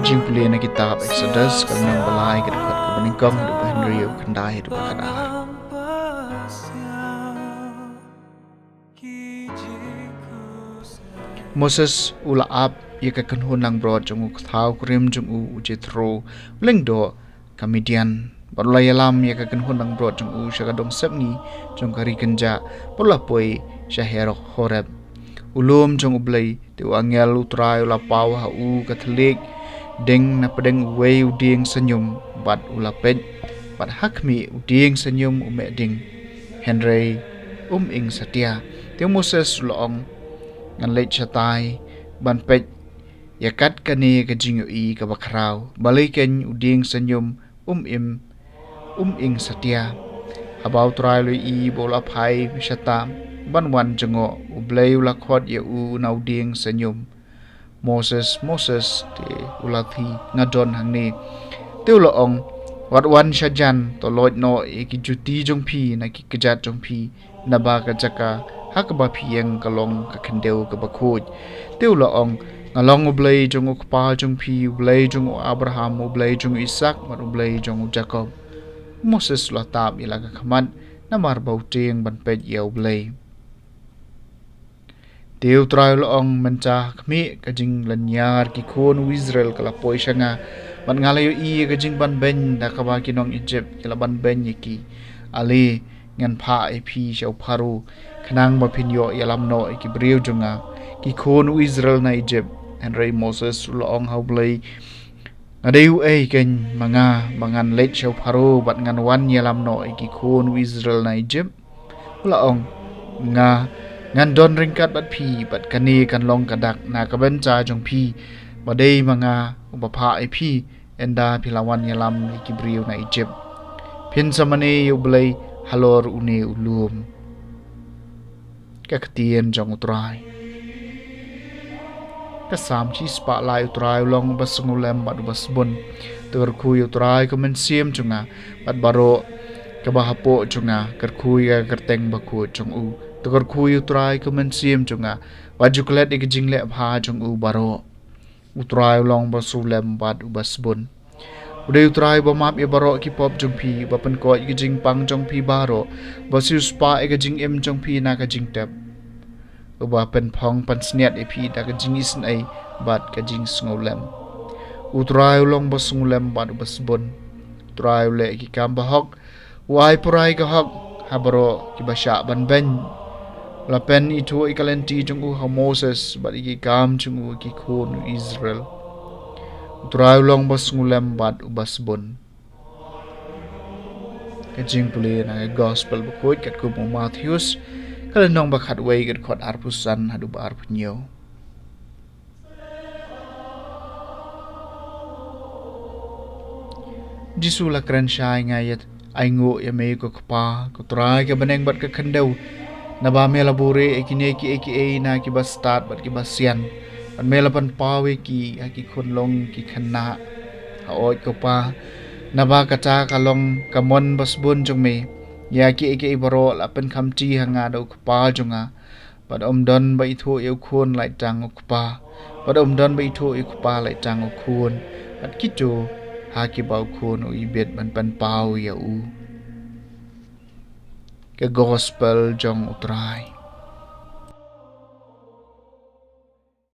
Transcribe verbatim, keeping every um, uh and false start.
Jingpule na kitab Exodus, ka lynnong ba lai, ka dkhot kaba nyngkong haduh ba hynriew, khyndai haduh ba khatar. Moses u la ap ïa ka kynhun langbrot jong u, ka thaw kurim jong u, u Jethro, u lyngdoh ka Midian. Bad u la ïalam ïa ka kynhun langbrot jong u sha ka dong sepngi jong ka ri kynjah, bad u la poi sha Hero-, Horeb, u lum jong U Blei. Te u angel U Trai u la paw ha u ka thylliej ding na pdeng uwei u dieng snium, bad u la peit, bad ha khmih, u dieng snium u meh ding, hynrei um ing satia. Te u Moses u la ong, ngan leit shatai ban peit ïa kat kane ka jingïohi kaba khraw. Balei keiñ u dieng snium um im, um ing satia? Haba U Trai u la ïohi ba u la phai shata ban wan jngoh, U Blei u la khot ïa u na u dieng snium, Moses, Moses. Te u la ong, nga don hangne. Te u la ong, wat wan shajan, to loit noh ïa ki juti jong phi na ki kjat jong phi, naba ka jaka ha kaba phi ïeng ka long ka khyndew kaba khuid. Te u la ong, nga long U Blei jong u kpa jong phi, U Blei jong u Abraham, U Blei jong u Isak, bad U Blei jong u Jakob. Moses u la tap ïa la ka khmat, namar ba u tieng ban peit ïa U Blei. Te U Trai u la ong, mynta khmih, ka jinglynñiar ki khun u Israel ka la poi sha nga, bad nga la ïohi ïa ka jingbanbeiñ da kaba ki nong Ijipt ki la banbeiñ ïa ki. Ale, ngan phah ïa phi sha u Pharaoh, khnang ba phin ïoh ïalam noh ïa ki briew jong nga, ki khun u Israel na Ijipt. Hynrei Moses u la ong ha U Blei, nga dei uei keiñ ma nga ba ngan leit sha u Pharaoh bad ngan wan ïalam noh ïa ki khun u Israel na Ijipt? U la ong, nga, ngan don ryngkat bad phi, bad kane kan long ka dak na ka bynta jong phi, ba dei ma nga uba phah ïa phi, ynda phi la wan ïalam ïa ki briew na Ijipt. Phin sa mane ïa U Blei halor une u lum. Ka ktien jong U Trai. Ka Salm shispah lai. U Trai u long uba sngewlem bad uba sbun. To kyrkhu ïa U Trai, ko mynsiem jong nga, bad baroh kaba hapoh jong nga, kyrkhu ïa ka kyrteng bakhuid jong u. To kyrkhu ïa U Trai, ko mynsiem jong nga, bad ju klet ïa ka jingleh bha jong u baroh. U Trai u long uba sngewlem bad uba sbun. U dei U Trai uba map ïa baroh ki pop jong phi, uba pynkoit ïa ka jingpang jong phi baroh, uba siewspah ïa ka jingim jong phi na ka jingtep, uba pynphong pansngiat ïa phi da ka jingisynei bad ka jingsngewlem. U Trai u long uba sngewlem bad uba sbun. U Trai u leh ïa ki kam bahok, u ai pura ïa ka hok ha baroh kiba shah banbeiñ. La pynithuh ïa ka lynti jong u ha u Moses, bad ïa ki kam jong u ha ki khun u Israel. U Trai u long uba sngewlem bad uba sbun. Ka jingpule na ka Gospel bakhuid katkum u Mathaios, ka lynnong ba khatwei, ka dkhot arphew san haduh ba arphew hynñiew. Jisu la kren shai, nga ïa ainguh ïa me ko Kpa, ko Trai ka bneng bad ka khyndew, naba me la buhrieh ïa kine kiei kiei na kiba stad bad kiba sian, bad me la pynpaw ïa ki ha ki khunlung ki khynnah. Haoid ko Pa, naba kata ka long ka mon ba sbun jong me. Ïa kiei kiei baroh la pynkhamti ha nga da u Kpa jong nga. Bad ym don ba ithuh ïa u Khun, lait tang u Kpa. Bad ym don ba ithuh ïa u Kpa, lait tang u Khun, bad kito ha kiba u Khun u ibit ban pynpaw ïa u. Ka Gospel jong u Trai.